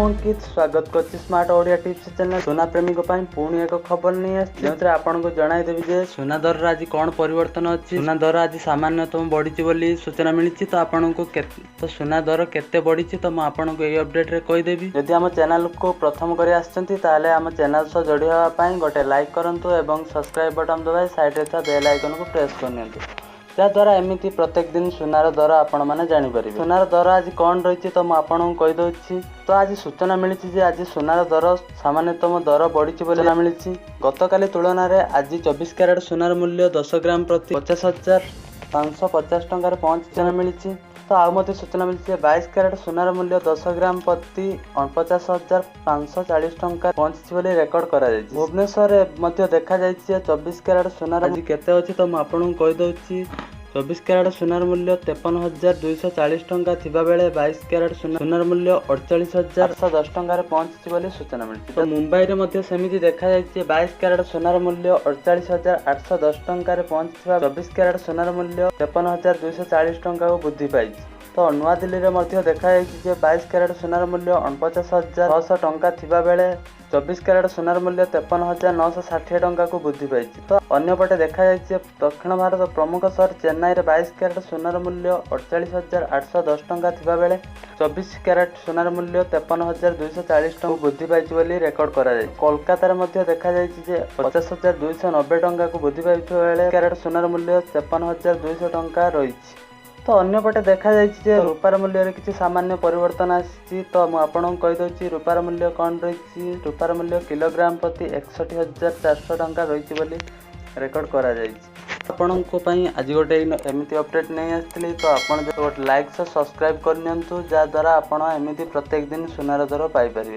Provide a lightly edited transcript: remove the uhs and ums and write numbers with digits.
ଅଙ୍କିତ, ସ୍ୱାଗତ କରୁଛି smart Odia tips channel. ସୁନା ପ୍ରେମୀଙ୍କ ପାଇଁ ପୁଣି ଏକ ଖବର ନେଇ ଆସିଛି, ଯେଉଁଥିରେ ଆପଣଙ୍କୁ ଜଣାଇଦେବି ଯେ ସୁନା ଦରରେ ଆଜି କ'ଣ ପରିବର୍ତ୍ତନ ଅଛି। ସୁନା ଦର ଆଜି ସାମାନ୍ୟତମ ବଢ଼ିଛି ବୋଲି ସୂଚନା ମିଳିଛି। ତ ଆପଣଙ୍କୁ ତ ସୁନା ଦର କେତେ ବଢ଼ିଛି, ତ ମୁଁ ଆପଣଙ୍କୁ ଏଇ ଅପଡେଟରେ କହିଦେବି। ଯଦି ଆମ ଚ୍ୟାନେଲକୁ ପ୍ରଥମ କରି ଆସିଛନ୍ତି, ତାହେଲେ ଆମ ଚ୍ୟାନେଲ ସହ ଯୋଡ଼ି ହେବା ପାଇଁ ଗୋଟେ ଲାଇକ୍ କରନ୍ତୁ ଏବଂ ସବସ୍କ୍ରାଇବ୍ ବଟନ୍ ଦବାଇ ସାଇଡ଼ରେ ଥିବା ବେଲ୍ ଆଇକନକୁ ପ୍ରେସ୍ କରିନିଅନ୍ତୁ, ଯାହାଦ୍ୱାରା ଏମିତି ପ୍ରତ୍ୟେକ ଦିନ ସୁନାର ଦର ଆପଣମାନେ ଜାଣିପାରିବେ। ସୁନାର ଦର ଆଜି କ'ଣ ରହିଛି, ତ ମୁଁ ଆପଣଙ୍କୁ କହିଦେଉଛି। ତ ଆଜି ସୂଚନା ମିଳିଛି ଯେ ଆଜି ସୁନାର ଦର ସାମାନ୍ୟତମ ଦର ବଢ଼ିଛି ବୋଲି ସୂଚନା ମିଳିଛି। ଗତକାଲି ତୁଳନାରେ ଆଜି 24 କ୍ୟାରେଟ୍ ସୁନାର ମୂଲ୍ୟ 10 ଗ୍ରାମ ପ୍ରତି 50,550 ଟଙ୍କାରେ ପହଞ୍ଚି ସୂଚନା ମିଳିଛି। ତ ଆଉ ମଧ୍ୟ ସୂଚନା ମିଳିଛି ଯେ 22 କ୍ୟାରେଟ୍ ସୁନାର ମୂଲ୍ୟ 10 ଗ୍ରାମ ପ୍ରତି 49,540 ଟଙ୍କା ପହଞ୍ଚିଛି ବୋଲି ରେକର୍ଡ କରାଯାଇଛି। ଭୁବନେଶ୍ୱରରେ ମଧ୍ୟ ଦେଖାଯାଇଛି ଯେ 24 କ୍ୟାରେଟ୍ ସୁନାର ଆଜି କେତେ ଅଛି, ତ ମୁଁ ଆପଣଙ୍କୁ କହିଦେଉଛି। 24 କ୍ୟାରେଟ୍ ସୁନାର ମୂଲ୍ୟ 53,240 ଟଙ୍କା ଥିବାବେଳେ 22 କ୍ୟାରେଟ୍ ସୁନାର ମୂଲ୍ୟ 48,810 ଟଙ୍କାରେ ପହଞ୍ଚିଛି ବୋଲି ସୂଚନା ମିଳିଛି। ତ ମୁମ୍ବାଇରେ ମଧ୍ୟ ସେମିତି ଦେଖାଯାଇଛି ଯେ 22 କ୍ୟାରେଟ୍ ସୁନାର ମୂଲ୍ୟ 48,810 ଟଙ୍କାରେ ପହଞ୍ଚିଥିବା 24 କ୍ୟାରେଟ୍ ସୁନାର ମୂଲ୍ୟ 53,240 ଟଙ୍କାକୁ ବୃଦ୍ଧି ପାଇଛି। ତ ନୂଆଦିଲ୍ଲୀରେ ମଧ୍ୟ ଦେଖାଯାଇଛି ଯେ 22 କ୍ୟାରେଟ୍ ସୁନାର ମୂଲ୍ୟ 49,600 ଟଙ୍କା ଥିବାବେଳେ 24 କ୍ୟାରେଟ୍ ସୁନାର ମୂଲ୍ୟ 53,960 ଟଙ୍କାକୁ ବୃଦ୍ଧି ପାଇଛି। ତ ଅନ୍ୟପଟେ ଦେଖାଯାଇଛି ଯେ ଦକ୍ଷିଣ ଭାରତ ପ୍ରମୁଖ ସହର ଚେନ୍ନାଇରେ 22 କ୍ୟାରେଟ୍ ସୁନାର ମୂଲ୍ୟ 48,810 ଟଙ୍କା ଥିବାବେଳେ 24 କ୍ୟାରେଟ୍ ସୁନାର ମୂଲ୍ୟ 53,240 ଟଙ୍କା ବୃଦ୍ଧି ପାଇଛି ବୋଲି ରେକର୍ଡ କରାଯାଇଛି। କୋଲକାତାରେ ମଧ୍ୟ ଦେଖାଯାଇଛି ଯେ 50,290 ଟଙ୍କାକୁ ବୃଦ୍ଧି ପାଇଥିବା ବେଳେ କ୍ୟାରେଟ୍ ସୁନାର ମୂଲ୍ୟ 53,200 ଟଙ୍କା ରହିଛି। ତ ଅନ୍ୟପଟେ ଦେଖାଯାଇଛି ଯେ ରୂପାର ମୂଲ୍ୟରେ କିଛି ସାମାନ୍ୟ ପରିବର୍ତ୍ତନ ଆସିଛି। ତ ମୁଁ ଆପଣଙ୍କୁ କହିଦେଉଛି ରୂପାର ମୂଲ୍ୟ କ'ଣ ରହିଛି। ରୂପାର ମୂଲ୍ୟ କିଲୋଗ୍ରାମ ପ୍ରତି 61,400 ଟଙ୍କା ରହିଛି ବୋଲି ରେକର୍ଡ କରାଯାଇଛି। ଆପଣଙ୍କ ପାଇଁ ଆଜି ଗୋଟେ ଏମିତି ଅପଡେଟ୍ ନେଇ ଆସିଥିଲି। ତ ଆପଣ ଗୋଟେ ଲାଇକ୍ ସହ ସବସ୍କ୍ରାଇବ୍ କରିନିଅନ୍ତୁ, ଯାହାଦ୍ୱାରା ଆପଣ ଏମିତି ପ୍ରତ୍ୟେକ ଦିନ ସୁନାର ଦର ପାଇପାରିବେ।